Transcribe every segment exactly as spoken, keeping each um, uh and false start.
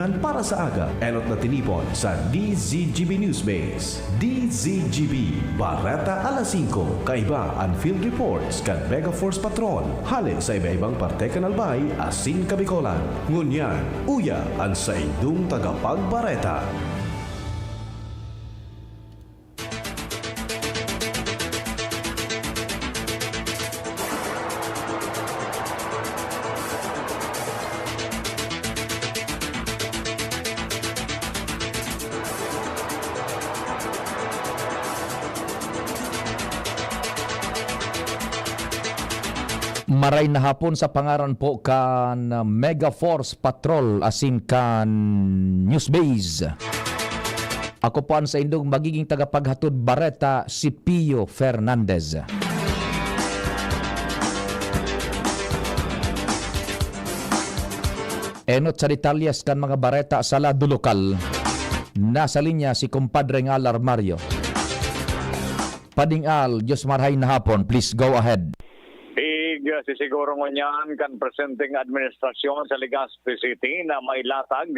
Para sa aga, enot na tinipon sa D Z G B Newsbase. D Z G B, Bareta alas singko, kaiba an field reports kan Mega Force Patrol, hale sa iba-ibang parte kan Albay asin Kabikolan. Ngunyan, uya an saindong tagapagbareta. Maray na hapon sa pangaran po kan Mega Force Patrol asin kan Newsbase. Ako po an saindong magiging tagapaghatod bareta, si Pio Fernandez. Enot sa detalyes kan mga bareta sa lado lokal. Nasa linya si Kumpadreng Al Armario. Pading Al, Diyos marhay na hapon. Please go ahead. Ig, sisiguro ngunyan kan presenteng administrasyon sa Legazpi City na mailatag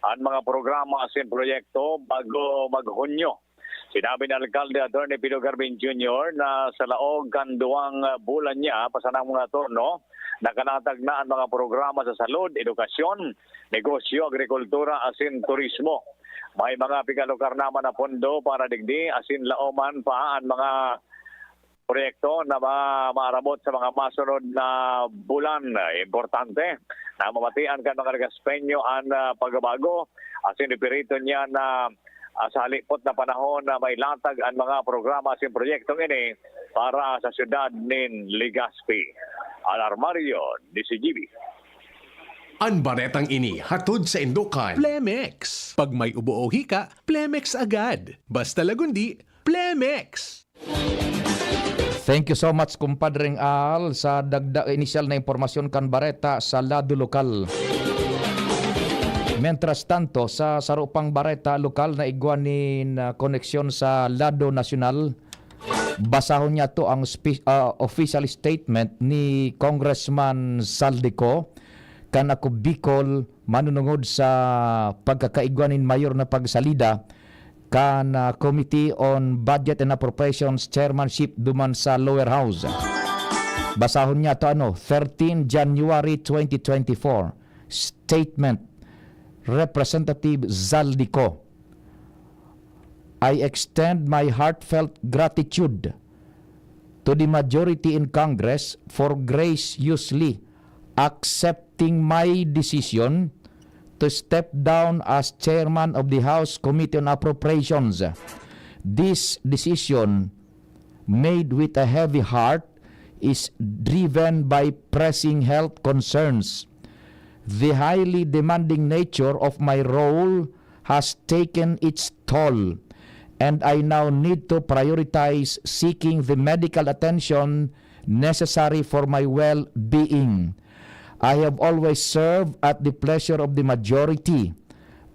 an mga programa asin proyekto bago mag-Hunyo. Sinabi ni Alkalde Attorney Pido Garvin Junior na sa laog kan duwang bulan niya pa sanang mga turno, nakalatag na an mga programa sa salud, edukasyon, negosyo, agrikultura asin turismo. May mga pigalukar naman na pondo para digdi asin laoman pa an mga proyekto na ma-, maarabot sa mga masunod na bulan. Importante na mabatian kan mga Legazpeño an, ah, pagbabago asin espiritu niya na, ah, sa halipot na panahon na mailatag an mga programa asin proyektong ini para sa siyudad nin Legazpi. Al Armario, D Z G B. An baretang ini hatod saindo kan Plemex. Pag may ubo o hika, Plemex agad. Basta Lagundi, Plemex! Thank you so much, Kumpadreng Al, sa dagdag inisyal na impormasyon kan bareta sa lado lokal. Mientras tanto, sa saro pang bareta lokal na igwa nin, ah, koneksyon sa lado nasyonal, basahon niyato ang spe-, ah, official statement ni Congressman Zaldy Co kan Ako Bicol, manunungod sa pagkakaigwa nin mayor na pagsalida kan, ah, Committee on Budget and Appropriations Chairmanship duman sa Lower House. Basahon niyato, ano, thirteen January twenty twenty-four. Statement, Representative Zaldy Co. I extend my heartfelt gratitude to the majority in Congress for graciously accepting my decision to step down as chairman of the House Committee on Appropriations. This decision, made with a heavy heart, is driven by pressing health concerns. The highly demanding nature of my role has taken its toll, and I now need to prioritize seeking the medical attention necessary for my well-being. I have always served at the pleasure of the majority.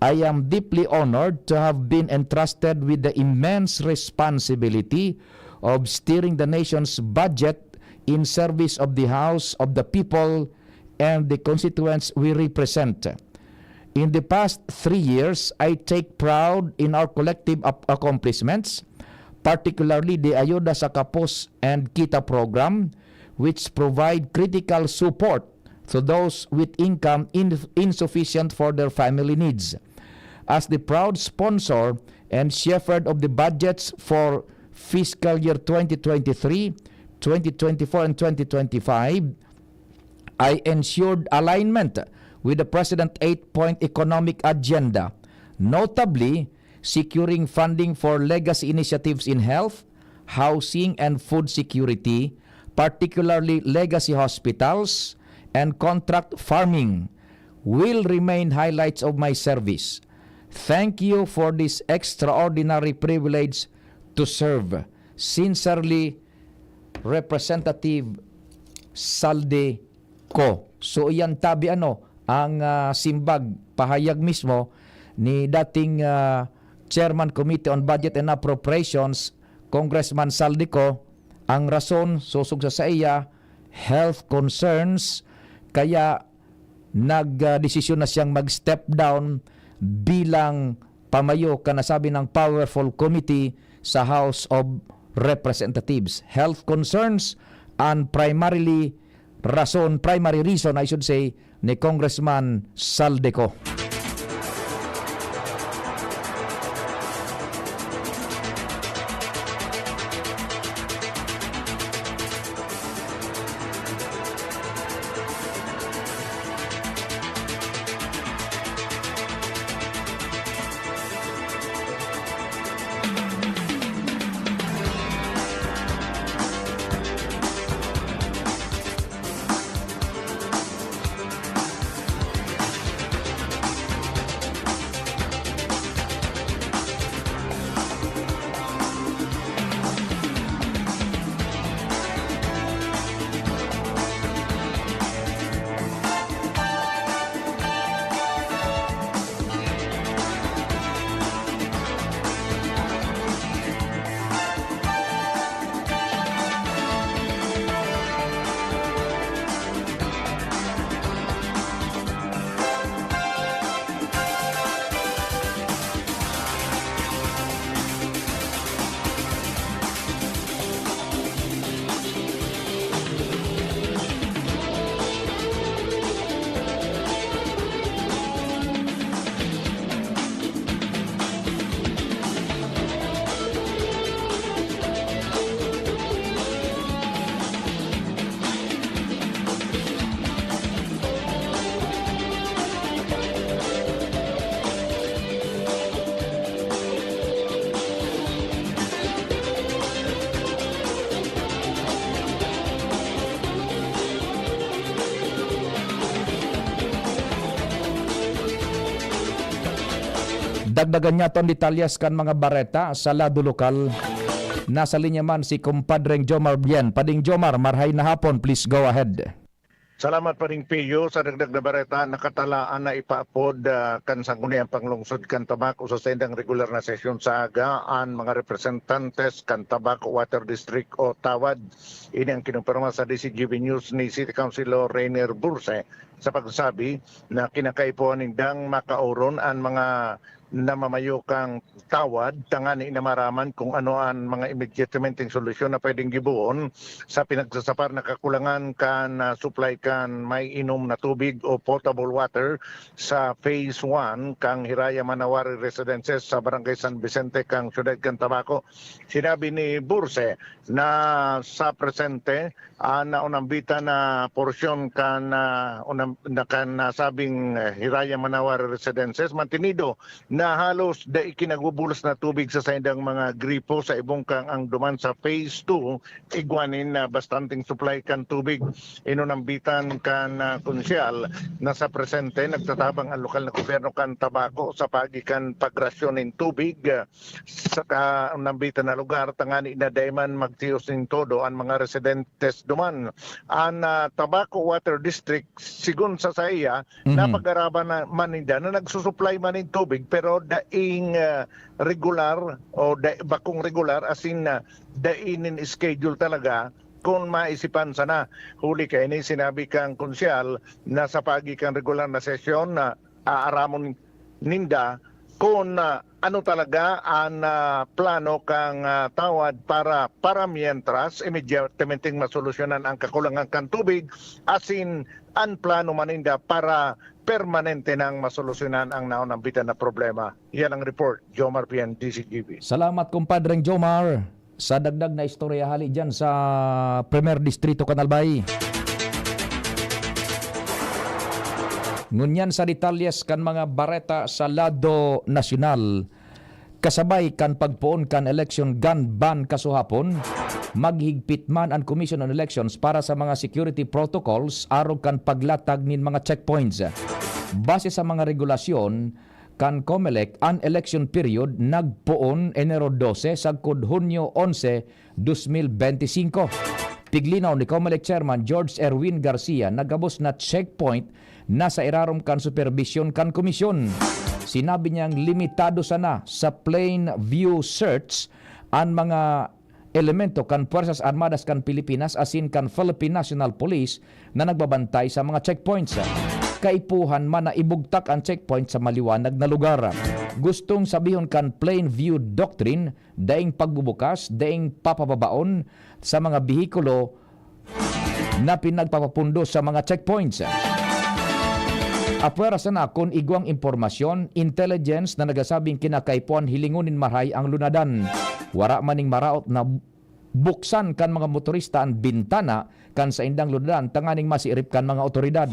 I am deeply honored to have been entrusted with the immense responsibility of steering the nation's budget in service of the House of the People and the constituents we represent. In the past three years, I take proud in our collective ap-, accomplishments, particularly the Ayuda sa Kapos and Kita program, which provide critical support to those with income in-, insufficient for their family needs. As the proud sponsor and shepherd of the budgets for fiscal year twenty twenty-three, twenty twenty-four, and twenty twenty-five, I ensured alignment with the President's eight-point economic agenda, notably securing funding for legacy initiatives in health, housing, and food security, particularly legacy hospitals and contract farming, will remain highlights of my service. Thank you for this extraordinary privilege to serve. Sincerely, Representative Zaldy Co. So, iyan tabi ano, ang, ah, simbag, pahayag mismo ni dating, ah, Chairman Committee on Budget and Appropriations, Congressman Zaldy Co. Ang rason, sosog sa saiya, health concerns, kaya nag, ah, desisyon na siyang mag-step down bilang pamayo kan nasabing powerful committee sa House of Representatives. Health concerns and primarily rason, primary reason, I should say, ni Congressman Zaldy Co. Dagdagan niya ton detalyes kan mga bareta sa lado lokal. Nasa linya man si Kumpadreng Jomar Bien. Pading Jomar, marhay na hapon, please go ahead. Salamat, Pading Pio. Sa dagdag na bareta, nakatalaan na ipaapod, ah, kan Sangguniang Panglungsod kan Tabaco sa saindang regular na sesyon sa aga an mga representantes kan Tabaco Water District o TAWAD. Ini ang kinumpirma sa D Z G B News ni City Councilor Rainier Burse sa pagsabi na kinakaipuhan nindang makaoron an mga namamayo kan TAWAD tangani na maraman kung ano an mga immediatementeng solusyon na pwedeng gibohon sa pinagsasapar na kakulangan kan, ah, supply kan maiinom na tubig o potable water sa Phase one kan Hiraya Manawari Residences sa Barangay San Vicente kan siyudad kan Tabaco. Sinabi ni Burse na sa presente, ah, naunambitan na porsyon kan, ah, unam-, na kan nasabing, eh, Hiraya Manawari Residences mantenido na halos dai kinagbubulos na tubig sa saindang mga gripo sa ibong kan ang duman sa Phase two, igwa nin, ah, bastanteng supply kan tubig. Inunambitan kan, ah, konsyal na sa presente nagtatabang ang lokal na gobyerno kan Tabaco sa paagi kan pagrasyon nin tubig, ah, sa ka-, nambitan na lugar, tangani na dai man magtios nin todo an mga residentes duman. An, ah, Tabaco Water District, sigon sa saiya, Mhm. napag-araman na man ninda na nagsusupply man nin tubig, pero daing, ah, regular o da-, bakong regular, as in, ah, dai nin schedule talaga kun maisipan sana. Huli kaini, sinabi kan konsyal na sa paagi kan regular na sesyon na aaramon ninda kun, ah, ano talaga an, ah, plano kan, ah, TAWAD para, para mientras, immediatementeng masolusyonan ang kakulangan kan tubig, asin an plano man ninda para permanente nang masolusyonan ang naunambitan na problema. Yan ang report, Jomar Pian, D Z G B. Salamat, Kumpadreng Jomar. Sa dagdag na istorya hali diyan sa Primer Distrito kan Albay. Ngunyan sa detalyes kan mga bareta sa lado nasyonal. Kasabay kan pagpoon kan election gun ban kasuhapon, maghigpit man an Commission on Elections para sa mga security protocols arog kan paglatag nin mga checkpoints. Base sa mga regulasyon, kan Comelec, an election period nagpoon Enero dose sagkod Hunyo onse, dos mil benti singko. Piglinaw ni Comelec Chairman George Erwin Garcia, nagabos na checkpoint na sa irarom kan superbisyon kan komisyon. Sinabi niyang limitado sana sa plain view search an mga elemento kan Puwersas Armadas kan Pilipinas asin kan Philippine National Police na nagbabantay sa mga checkpoints. kaipuhan man na ibugtak an checkpoint sa maliwanag na lugar. Gustong sabihon kan plain view doctrine, daing pagbubukas, daing papababaon sa mga behikulo na pinagpapapundo sa mga checkpoints. Apwera sana kun igwang impormasyon, intelligence na nagsasabing kinakaipuhan hilingon nin marahay ang lunadan. Wara man ning maraot na buksan kan mga motorista an bintana kan saindang lunadan tanganing masiirip kan mga otoridad.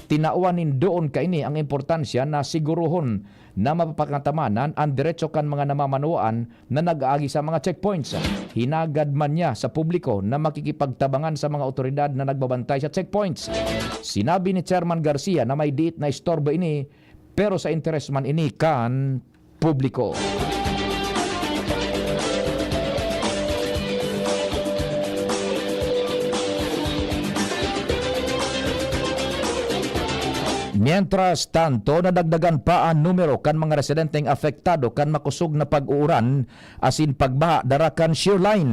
Tinawan nin doon kaini ang importansya na siguruhon na mapapangataman an deretso kan mga namamanwaan na nag-aagi sa mga checkpoints. Hinagad man niya sa publiko na makikipagtabangan sa mga otoridad na nagbabantay sa checkpoints. Sinabi ni Chairman Garcia na may diit na istorbo ini, pero sa interes man ini kan publiko. Mientras tanto, nadagdagan pa an numero kan mga residenteng apektado kan makosog na pag-uuran asin pagbaha dara kan shear line.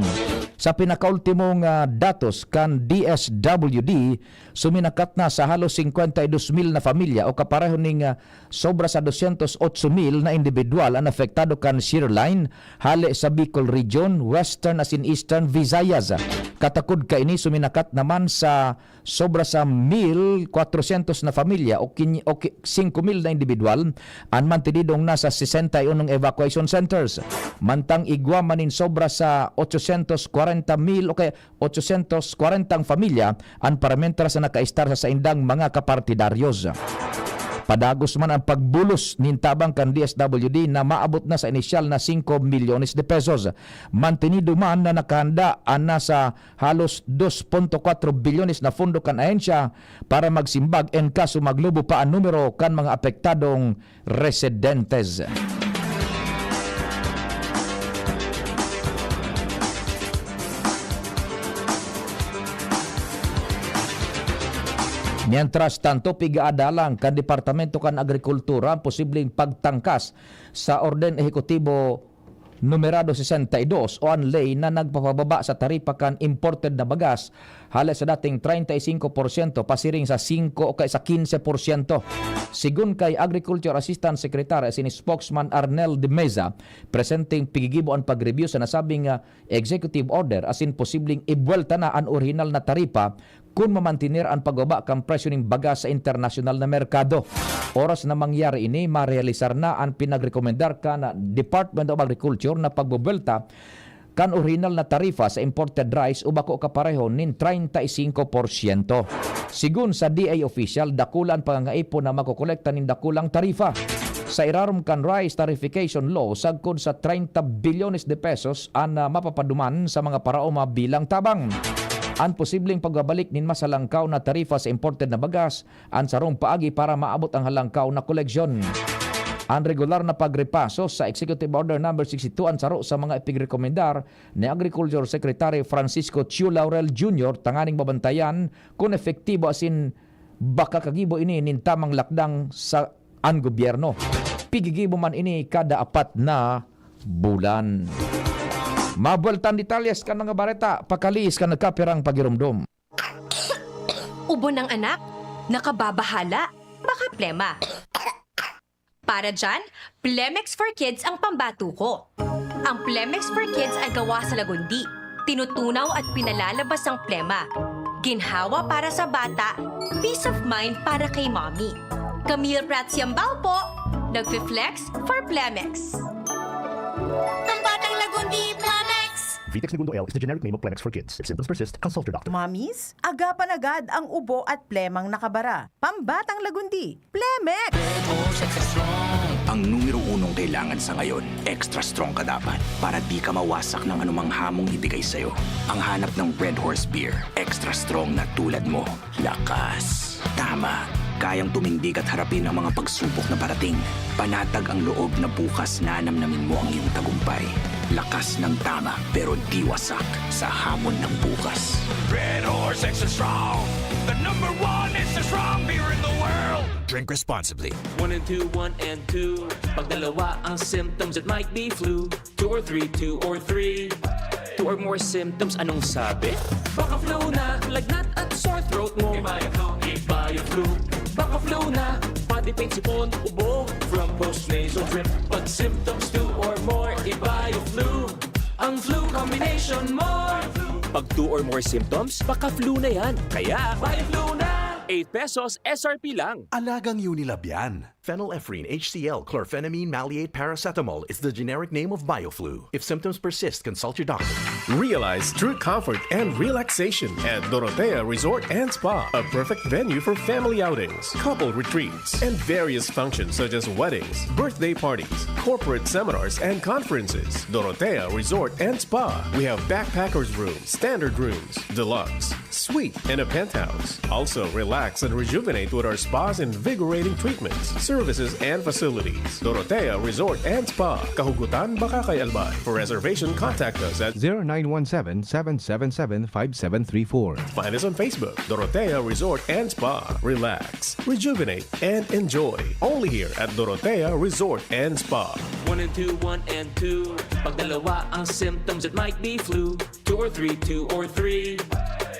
Sa pinakaultimong, ah, datos kan D S W D, suminakat na sa halos singkwenta y dos mil na pamilya o kapareho ning, ah, sobra sa dosyentos otso mil na indibidwal an apektado kan shear line hale sa Bicol Region, Western asin Eastern Visayas. Katakod kaini, suminakat naman sa sobra sa mil kwatrosyentos na pamilya o kin-, o ki-, singko mil na indibidwal an mantenidong nasa sesenta y unong evacuation centers. Mantang igwa man nin sobra sa otsosyentos kwarenta mil o kaya otsosyentos kwarentang pamilya an paramintras na nakaistar sa saindang mga kapartidaryos. Padagos man ang pagbulos nin tabang kan D S W D na maabot na sa inisyal na singko milyones de pesos. Mantenido man na nakahanda an nasa halos dos punto kwatro bilyones na pondo kan ahensya para magsimbag en kaso maglubo pa an numero kan mga apektadong residentes. Mientras tanto, pigaadalan kan Departamento kan Agrikultura ang posibleng pagtangkas sa Orden Ehekutibo numerado sesenta y dos o an ley na nagpapababa sa taripa kan imported na bagas hale sa dating treinta y cinco porsyento pasiring sa singko o kaya sa quince porsyento. Sigon kay Agriculture Assistant Secretary asin Spokesman Arnel de Meza, presenteng pigigibo an pag-review sa nasabing, ah, executive order asin posibleng ibuwelta na an orihinal na taripa kun mamantener an pagbaba kan presyo nin bagas sa internasyonal na merkado. Oras na mangyari ini, marealisar na an pinagrekomendar kan Department of Agriculture na pagbubuwelta kan orihinal na tarifa sa imported rice o bako kapareho nin treinta y cinco porsyento. Sigon sa D A official, dakula an pangangaipon na makokolekta nin dakulang tarifa. Sa irarom kan Rice Tarification Law, sagkod sa treinta bilyones de pesos an, ah, mapapaduman sa mga paraoma bilang tabang. An posibleng pagbabalik nin mas halangkaw na tarifa sa imported na bagas an sarong paagi para maabot ang halangkaw na koleksyon. An regular na pagrepaso sa Executive Order Number sixty-two an saro sa mga ipigrekomendar ni Agriculture Secretary Francisco Chu Laurel Junior tanganing mabantayan kun epektibo asin baka kagibo ini nin tamang lakdang sa an gobyerno. Pigigibo man ini kada apat na bulan. Mabuwelta an detalyes kan mga bareta, pakaliis kan nagkapirang pagiromdom. Ubo ng anak, nakababahala, baka plema. Para dyan, Plemex for Kids ang pambato ko. Ang Plemex for Kids ay gawa sa lagundi, tinutunaw at pinalalabas ang plema. Ginhawa para sa bata, peace of mind para kay mommy. Camille Prats Yambao po, nagfi-flex for Plemex. Pambatang Lagundi, Plemex! Vitex Negundo L is the generic name of Plemex for kids. If symptoms persist, consult your doctor. Mamis, agapan agad ang ubo at plemang nakabara. Pambatang Lagundi, Plemex! Ang numero unong kailangan sa ngayon, extra strong ka dapat para di ka mawasak ng anumang hamong ibigay sa'yo. Ang hanap ng Red Horse Beer, extra strong na tulad mo. Lakas. Tama. Kayang tumindig at harapin ang mga pagsubok na parating. Panatag ang loob na bukas nanamnamin mo ang iyong tagumpay. Lakas ng tama, pero di wasak sa hamon ng bukas. Red Horse Extra Strong, the number one extra strong beer in the world. Drink responsibly. One and two, one and two. Pag dalawa ang symptoms, it might be flu. Two or three, two or three. Two or more symptoms, anong sabi? Baka flu na, lagnat at sore throat mo. Ibaya flu, ibaya flu. Baka flu na, pati pain, sipon, ubo, from post nasal drip. Pag symptoms two or more, i-Bioflu. Ang flu combination mo. Pag two or more symptoms, baka flu na yan. Kaya, Bioflu na! Eight pesos S R P lang. Alagang Unilab yan. Phenylephrine H C L chlorphenamine maleate paracetamol is the generic name of Bioflu. If symptoms persist, consult your doctor. Realize true comfort and relaxation at Dorotea Resort and Spa, a perfect venue for family outings, couple retreats, and various functions such as weddings, birthday parties, corporate seminars, and conferences. Dorotea Resort and Spa. We have backpackers room, standard rooms, deluxe, suite, and a penthouse. Also, relax and rejuvenate with our spa's invigorating treatments, services, and facilities. Dorotea Resort and Spa, Kahugutan, Bacacay, Albay. For reservation, contact us at zero nine one seven, seven seven seven, five seven three four. Find us on Facebook, Dorotea Resort and Spa. Relax, rejuvenate, and enjoy. Only here at Dorotea Resort and Spa. One and two, one and two. Pag dalawa ang symptoms, it might be flu. Two or three, two or three.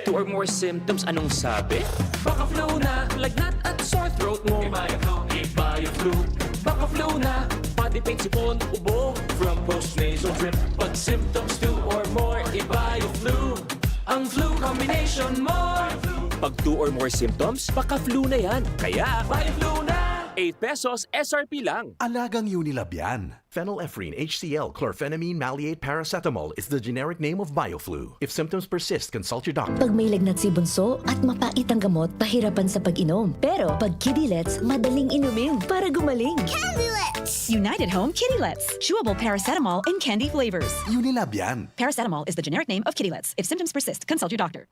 Two or more symptoms, anong sabi? Baka flu na, lagnat at sore throat mo. I-Bioflu, i-Bioflu. Baka flu na, pati pain, sipon, ubo, from post nasal drip. Pag symptoms two or more, i-Bioflu. Ang flu combination mo. Pag two or more symptoms, baka flu na yan. Kaya, Bioflu na! Eight pesos S R P lang. Alagang Unilab yan. Phenylephrine H C L chlorphenamine maleate paracetamol is the generic name of Bioflu. If symptoms persist, consult your doctor. Pag may lagnat si Bunso at mapait ang gamot, pahirapan sa pag-inom. Pero pag Kidilets, madaling inumin para gumaling. Kidilets! United Home Kidilets. Chewable paracetamol in candy flavors. Unilab yan. Paracetamol is the generic name of Kidilets. If symptoms persist, consult your doctor.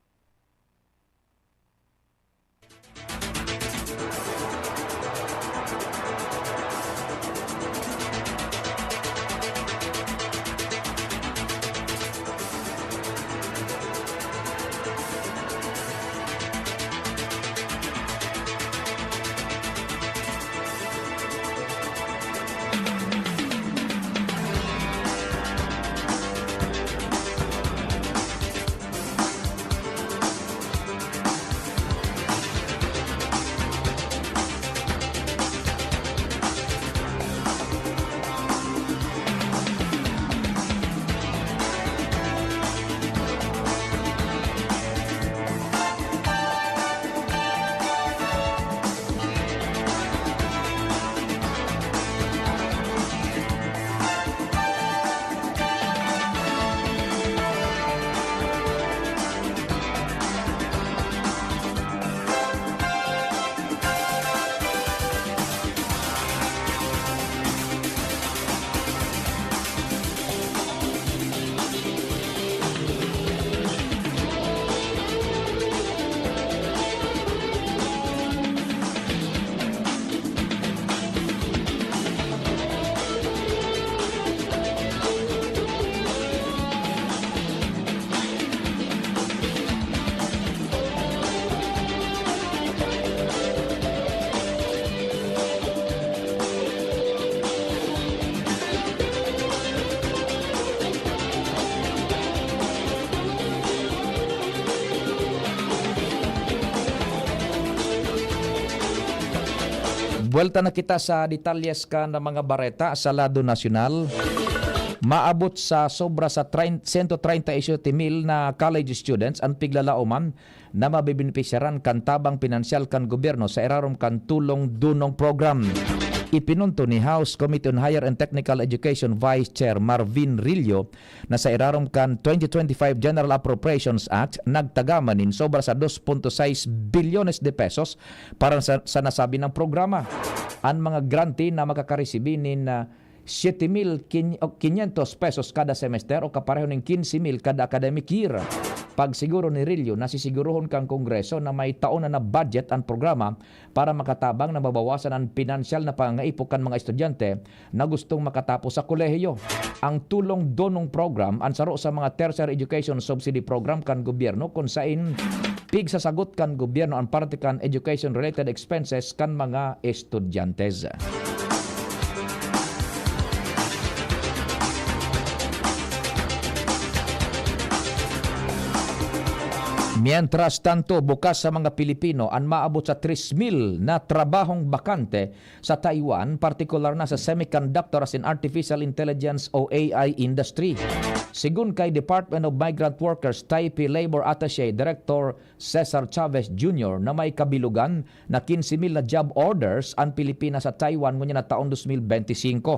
Buwelta na kita sa detalyes kan mga bareta sa lado nasyonal. Maabot sa sobra sa trein-, sento treinta y siete mil na college students an piglalaoman na mabebenepisiyaran kan tabang pinansyal kan gobyerno sa irarom kan Tulong Dunong Program. Ipinunto ni House Committee on Higher and Technical Education Vice Chair Marvin Rillo na sa irarom kan twenty twenty-five General Appropriations Act, nagtaga man nin sobra sa dos punto sais bilyones de pesos para sa, sa nasabing programa. An mga grantee na makakaresibi nin, ah, siete mil quinientos pesos kada semester o kapareho nin quince mil kada academic year. Pagsiguro ni Rillo, na sisigurohon kan Kongreso na may taon na na budget an programa para makatabang na mabawasan an pinansyal na pangangaipo kan mga estudyante na gustong makatapos sa kolehiyo. Ang Tulong Dunong Program, an saro sa mga tertiary education subsidy program kan gobyerno, kun sain pigsasagot kan gobyerno an parte kan education-related expenses kan mga estudyante. Mientras tanto, bukas sa mga Pilipino an maabot sa tres mil na trabahong bakante sa Taiwan, partikular na sa semiconductor asin artificial intelligence o A I industry. Sigon kay Department of Migrant Workers Taipei Labor Attaché Director Cesar Chavez Junior na may kabilogan na quince mil na job orders an Pilipinas sa Taiwan ngunyan na taon dos mil benti singko.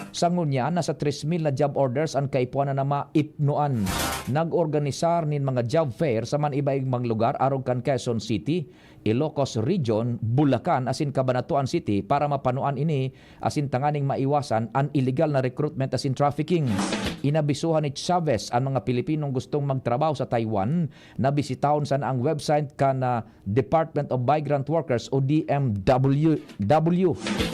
Sa ngunyan, nasa tres mil na job orders an kaipuhan na maipnoan. Nag-organisar nin mga job fair sa man iba-ibang lugar arog kan Quezon City, Ilocos Region, Bulacan asin Cabanatuan City para mapanuan ini asin tanganing maiwasan an illegal na recruitment asin trafficking. Inabisuhan ni Chavez an mga Pilipinong gustong magtrabaho sa Taiwan na bisitahon sana ang website kan, ah, Department of Migrant Workers o D M W W.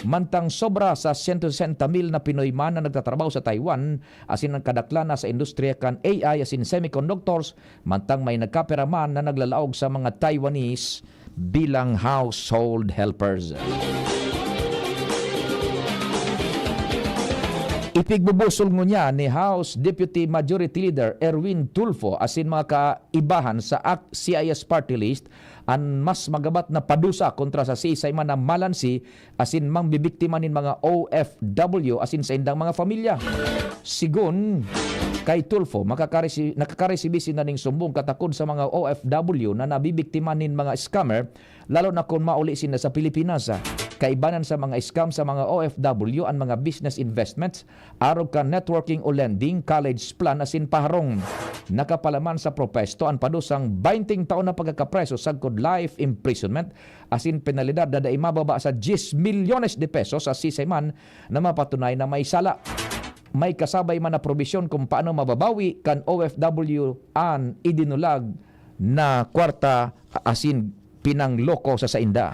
Mantang sobra sa sento sesenta mil na Pinoy man na nagtatrabaho sa Taiwan, asin ang kadaklan na sa industriya kan A I asin semiconductors, mantang may nagkapira man na naglalaog sa mga Taiwanese bilang household helpers. Ipigbubusol ngunyan ni House Deputy Majority Leader Erwin Tulfo asin mga kaibahan sa ACT-C I S party list an mas magabat na padusa kontra sa siisay man na malansi asin mangbibiktima nin mga O F W asin saindang mga pamilya. Sigon kay Tulfo, makakaresi-, nakakaresibi sinda nin sumbong katakod sa mga O F W na nabibiktima nin mga scammer, lalo na kun mauli sinda sa Pilipinas. Kaibanan sa mga scam sa mga O F W an mga business investments, arog kan networking o lending, college plan asin paharong. Nakapalaman sa propesto an padusang baynte taon na pagkakapreso sagkod life imprisonment asin penalidad na dai mababa sa diyes milyones de pesos sa siisay man na mapatunay na may sala. May kasabay man na probisyon kung paano mababawi kan O F W an idinulag na kwarta asin pinangloko sa sainda.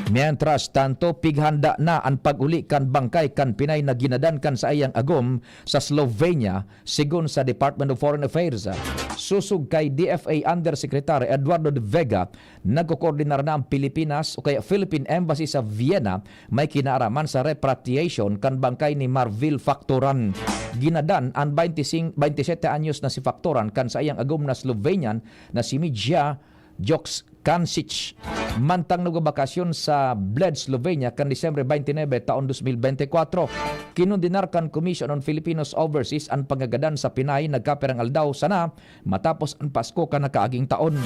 Mientras tanto, pighanda na an pag-uli kan bangkay kan Pinay na ginadan kan saiyang agom sa Slovenia, sigon sa Department of Foreign Affairs. Sosog kay D F A Undersecretary Eduardo de Vega, nagkokoordinar na ang Pilipinas o kaya Philippine Embassy sa Vienna may kinaaraman sa repatriation kan bangkay ni Marvil Factoran. Ginadan an baynte singko, baynte sete anyos na si Factoran kan saiyang agom na Slovenian na si Mijia Jokskancic. Mantang nagbabakasyon sa Bled, Slovenia kan Disyembre baynte nuebe taon dos mil baynte kwatro, kinondenar kan Commission on Filipinos Overseas an pagkagadan sa Pinay nagkapirang aldaw sana matapos an Pasko kan nakaaging taon.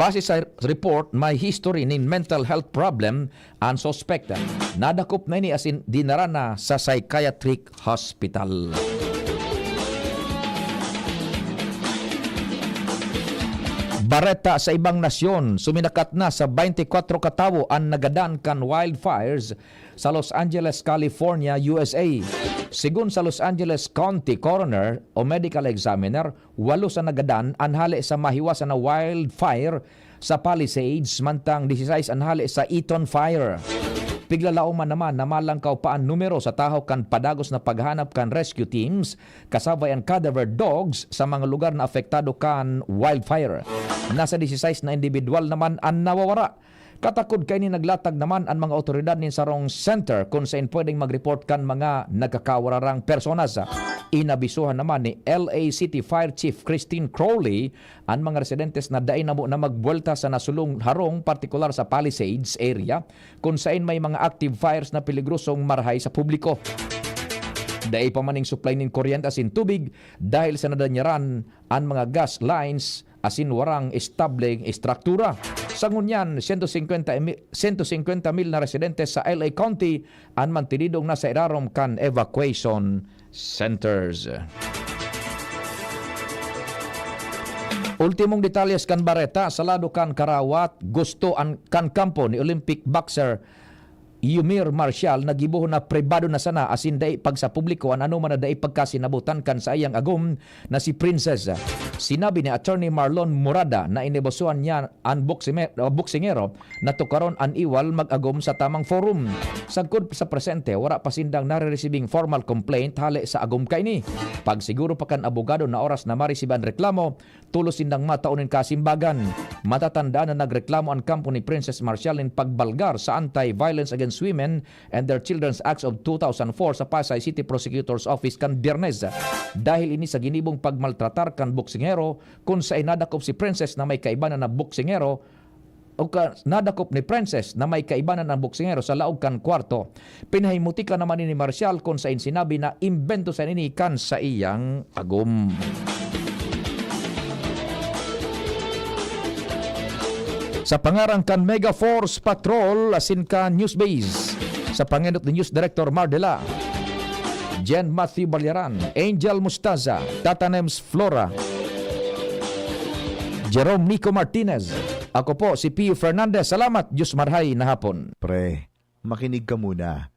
Base sa report, may history nin mental health problem an suspek. Nadakop na ini asin dinara na sa psychiatric hospital. Bareta sa ibang nasyon, suminakat na sa baynte kwatro ka tawo an nagadan kan wildfires sa Los Angeles, California, U S A. Sigon sa Los Angeles County Coroner o Medical Examiner, walo sa nagadan an hale sa mahiwasan na wildfire sa Palisades, mantang disisais an hale sa Eaton Fire. Piglalaoman naman na malangkaw pa an numero sa tahaw kan padagos na paghanap kan rescue teams, kasabay an cadaver dogs sa mga lugar na apektado kan wildfire. Nasa disisais na indibidwal naman an nawawara. Katakod kaini, naglatag naman an mga awtoridad nin sarong center kun saen pwedeng mag-report kan mga nagkakawararang personas. Inabisuhan naman ni L A City Fire Chief Christine Crowley an mga residentes na dai na muna magbuwelta sa nasulong harong, partikular sa Palisades area, kun saen may mga active fires na peligrosong marahay sa publiko. Dai pa man nin supply nin kuryente asin tubig dahil sa nadanyaran an mga gas lines asin warang estableng estruktura. Sa ngunyan, sento singkwenta mi-, sento singkwenta mil na residente sa L A County an mantenidong nasa irarom kan evacuation centers. Ultimong detalyes kan bareta, sa lado kan karawat, gusto an, kan kampo ni Olympic boxer Yumir Marshall na gibohon na pribado na sana asin dai pagsapubliko an anoman na dai pagkasinabutan kan saiyang agom na si Princess. Sinabi ni Attorney Marlon Murada na inibasuhan niya an boksime-, o boksingero na tukaron an iwal mag-agom sa tamang forum. Sagkod sa presente, wara pa sindang nareresibing formal complaint hale sa agom kaini. Pagsiguro pa kan abogado na oras na maresib an reklamo, tolos sindang matao nin kasimbagan. Matatandaan na nagreklamo an kampo ni Princess Marcial nin pagbalgar sa Anti-Violence Against Women and Their Children's Acts of two thousand four sa Pasay City Prosecutor's Office kan Biyernes, dahil ini sa ginibong pagmaltratar kan boksingero, kun saen nadakop si Princess na may kaibanan na boksingero o ka, nadakop ni Princess na may kaibanan ang boksingero sa laog kan kwarto. Pinahimutika naman ini ni Marcial kun saen sinabi na imbento sa ini kan saiyang agom. Sa pangaran kan Mega Force Patrol asin kan Newsbase, sa pangenot ni News Director Mardela, Jen Matthew Balyaran, Angel Mustaza, Tata Nems Flora, Jerome Nico Martinez. Ako po si Pio Fernandez. Salamat, Diyos marhay na hapon. Pre, makinig ka muna.